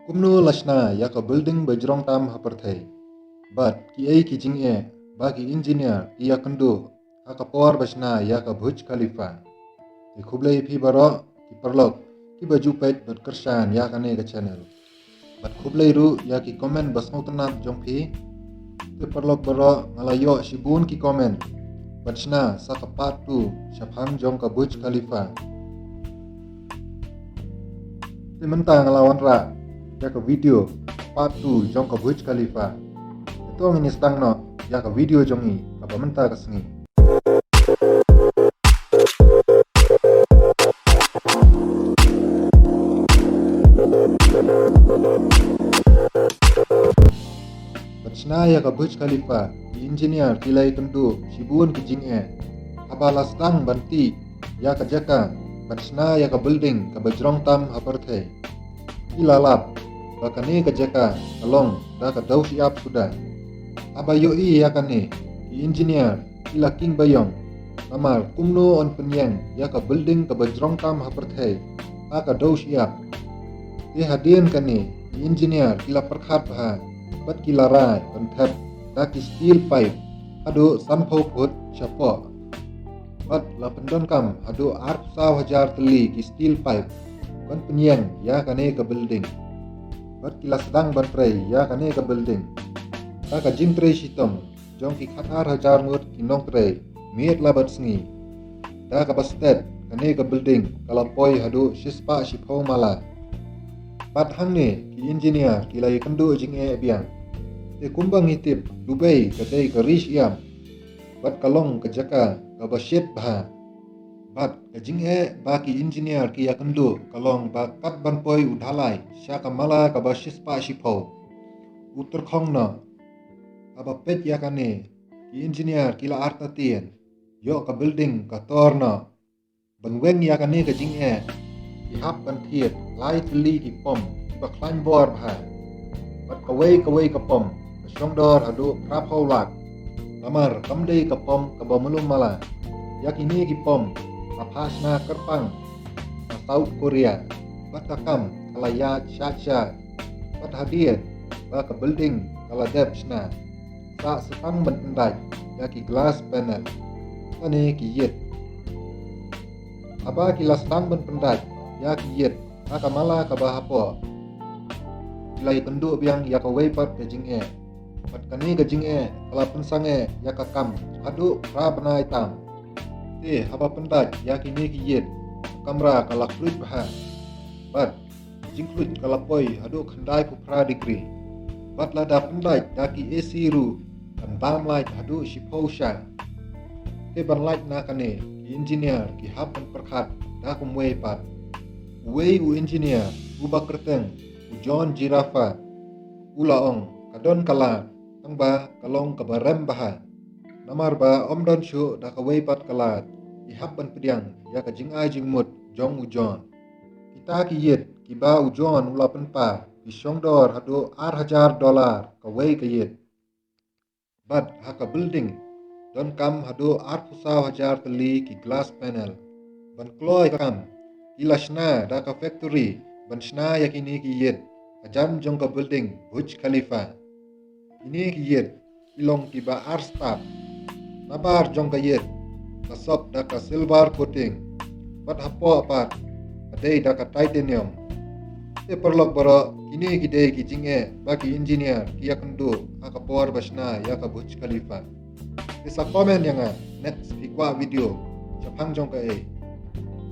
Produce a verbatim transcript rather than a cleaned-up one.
Kumno la shna ïa ka building ba jrong tam ha pyrthei? Bad kiei ki jingeh ba ki engineer ki ïakynduh ha ka por ba shna ïa ka Burj Khalifa? Te khublei phi baroh ki paralok kiba ju peit bad kyrshan ïa kane ka channel. Bad khublei ruh ïa ki comment ba sngewtynnat jong phi. Te paralok baroh, nga la ïoh shibun ki comment bad shna sa ka part two shaphang jong ka Burj Khalifa. Te mynta nga la wanrah ïa ka video part two jong ka Burj Khalifa. Te to ngin ïa sdang noh ïa ka video jong ngi kaba mynta ka sngi. Bad shna ïa ka Burj Khalifa, ki engineer ki la ïakynduh shibun ki jingeh. Haba la sdang ban tih ïa ka jaka ban shna ïa ka building kaba jrong tam ha pyrthei, ki la lap ba kane ka jaka ka long da ka dewshyiap suda. Haba ïohi ïa kane, ki engineer ki la king baïong. Namar kumno yn pynïeng ïa ka building kaba jrong tam ha pyrthei ha ka dewshyiap? Te hadien kane, ki engineer ki la pyrkhat bha bad ki la rai ban thep da ki steel pipe haduh sanphew phut shapoh. Bad la pyndonkam haduh arphew saw hajar tylli ki steel pipe ban pynïeng ïa kane ka building. Bad ki la sdang ban trei ïa kane ka building da ka jingtrei shitom jong ki khatar hajar ngut ki nongtrei miet la bad sngi. Da kaba stet, kane ka building ka la poi haduh shispah shiphew mala. Bad hangne ki engineer ki la ïakynduh jingeh biang. Te kumba ngi tip, Dubai ka dei ka ri shyiap bad ka long ka jaka kaba shit bha. Bad ka jingeh ba ki engineer ki ïakynduh ka long ba kat ban poi u dhalai sha ka mala kaba shispah shiphew, u tyrkhong noh. Haba peit ïa kane, ki engineer ki la artatien. Ïoh ka building ka tor noh. Ban weng ïa kane ka jingeh, ki hap ban thied lai tylli ki pom kiba khlaiñ bor bha. Bad kawei kawei ka pom ka shongdor haduh phraphew lak. Namar kam dei ka pom kaba malu mala. Ïa kine ki pom la phah shna kyrpang na South Korea. Bad ka kam ka la ïaid shait shait. Bad hadien ba ka building ka la dep shna, sa sdang ban pyndait ïa ki glass panel lane ki ïit. Haba ki la sdang ban pyndait ïa ki ïit ha ka mala kaba hapoh, ki la ïakynduh biang ïa kawei pat ka jingeh. Bad kane ka jingeh ka la pynsangeh ïa ka kam haduh phra bnai tam. Te haba pyndait ïa kine ki ïit, ka kamra ka la khluit bha. Bad ka jingkhluit ka la poi haduh khyndaiphew phra degree. Bad lada pyndait da ki A C ruh, kan bam lait haduh shiphew sha. Te ban lait na kane, ki engineer ki hap ban pyrkhat da kumwei pat. Uwei u engineer uba kyrteng u John Giraffa u la ong, ka don ka lad, tangba ka long kaba rem bha. Namar ba ym don shuh da kawei pat ka lad, ki hap ban pdiang ïa ka jingai jingmut jong u John. Kita ki ïit kiba u John u la pynpar ki shongdor haduh ar hajar dollar kawei ka ïit. Bad ha ka building donkam haduh arphew saw hajar tylli ki glass panel. Ban kloi ka kam, ki la shna da ka factory ban shna ïa kine ki ïit hajan jong ka building Burj Khalifa. Kine ki ïit ki long kiba ar stad. Nabar jong ka ïit ka sop da ka silver coating. Bad hapoh pat ka dei da ka titanium. Te paralok baroh, kine ki dei ki jingeh ba ki engineer ki ïakynduh ha ka por ba shna ïa ka Burj Khalifa. Te sa comment ïa nga, next phi kwah video shaphang jong kaei?